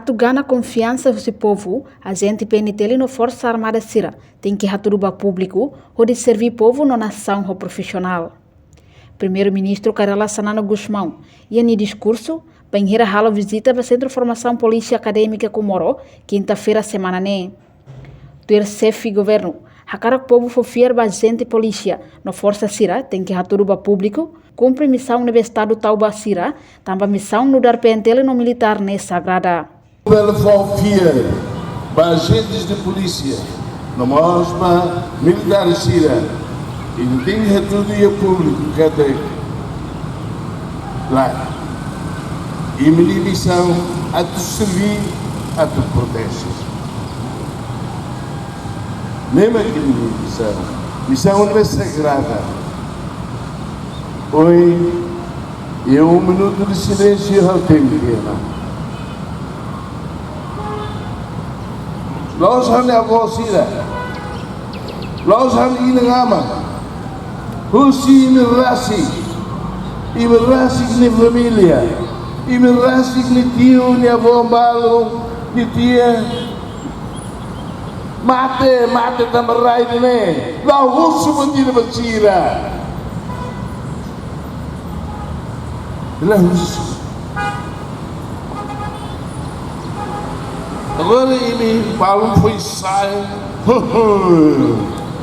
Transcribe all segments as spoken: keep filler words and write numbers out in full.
Atu gana konfiansa husi povu, ajente P N T L no Forsa Armada sira tenke hatudu ba públiku hodi serví povu no nasaun ho profisionál. Primeiru-Ministru Kay Rala Xanana Gusmão iha nia diskursu bainhira halo vizita ba Sentru Formasaun Polísia Akadémika Comoro, kinta-feira semana ne'e. Tuir xefe governu, hakarak povu fó fiar ba ajente polísia no forsa sira tenke hatudu ba públiku, kumpre misaun ne'ebé Estadu tau ba sira, tanba misaun nu'udar P N T L no militár ne'e sagrada. Bele fó fiar ba ajentes de polísia, no mós ba militár sira, i tenke hatudu iha públiku katak lae, imi-nia misaun atu serví, atu proteje. Ne'e mak imi-nia misaun. Misaun ne'e sagrada. Ohin, iha um minuto de silêncio, ha'u tenke ona. La'ós ha'u-nia avó sira. La'ós ha'u-nia inan-aman. Husi imi rasik. Imi rasik nia família. Imi rasik nia tiu, nia avó balu, nia tia. Mate, mate tanba rai ida-ne'e. La husu buat ida ba sira. La husu. Agora imi balun foin-sa'e.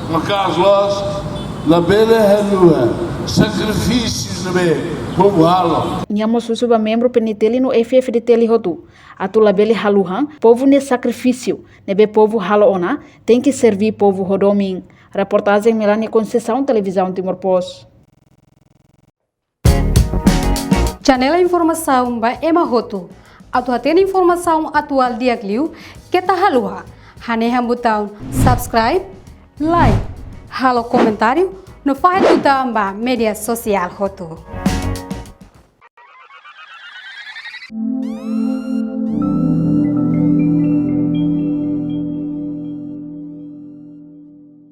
Maka'as loos, labele haluha sakrifísius ne'ebé povu halo. Nia mós husu ba membru P N T L no F F D T L hotu atu labele haluha povu nia sakrifísiu ne'ebé povu halo ona, tenke serví povu ho domin. Reportajen Melania Conceição, Televizaun Timor Post. Janela informasaun ba ema hotu. Atu hatene informasaun atuál di'ak liu, keta haluha hanehan butaun subscribe, like, halo komentáriu, no fahe tutan ba média sosiál hotu.